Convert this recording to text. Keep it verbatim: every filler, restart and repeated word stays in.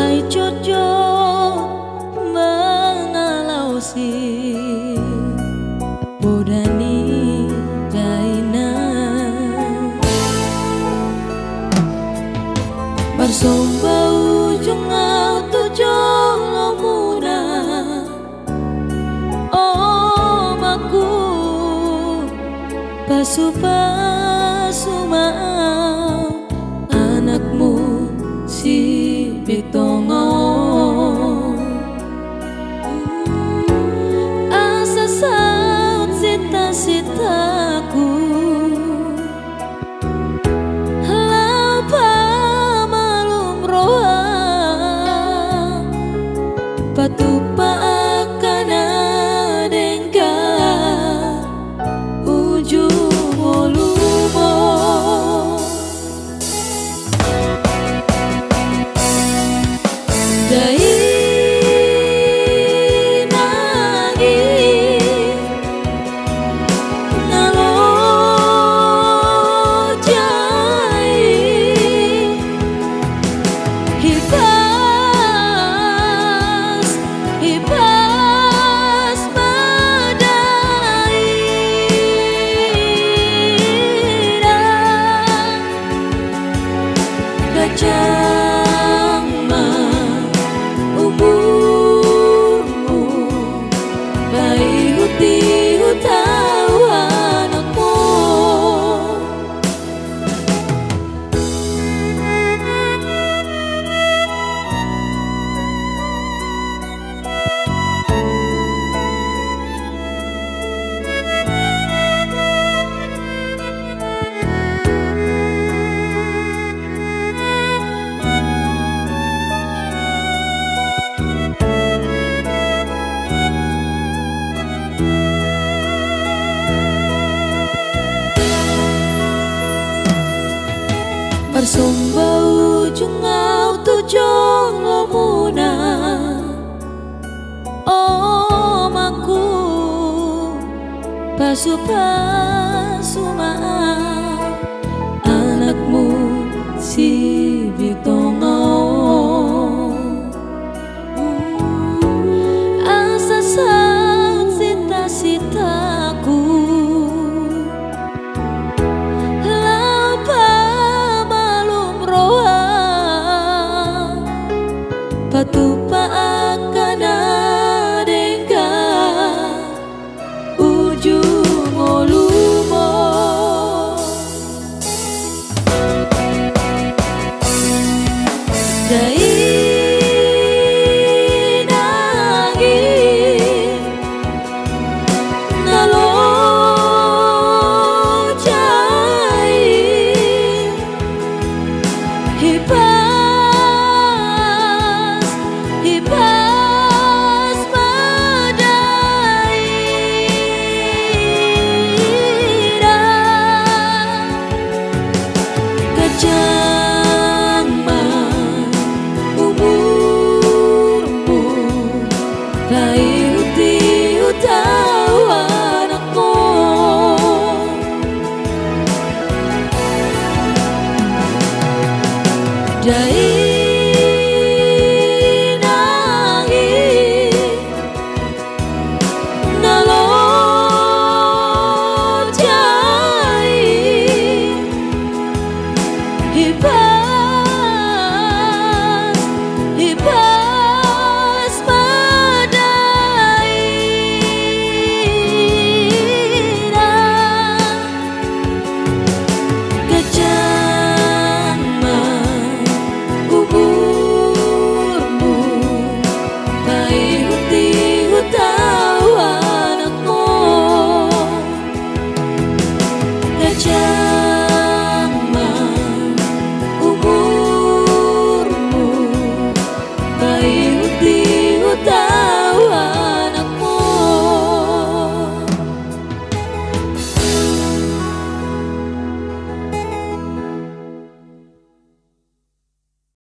Ai jotjot mangalaosi poda ni dainang. Marsomba ujung au tu jolomuna, omakku, pasupasu ma au, anakmu si Bitonga on. Asa saut sitasitaku, laho pamalum roha, patupa angka na denggan ujung ngolum on. Dainang i na loja i, hipas, hipas ma dainang. Ganjang ma umurmu, paihutihut au anakmu. Marsomba ujung au tu jolomuna, omakku, pasupasu ma au, anakmu si Bitonga on. Asa saut sitasitaku, laho pamalum roha, patupa angka na denggan ujung ngolum on. Dainang i na loja i, hipas, hipas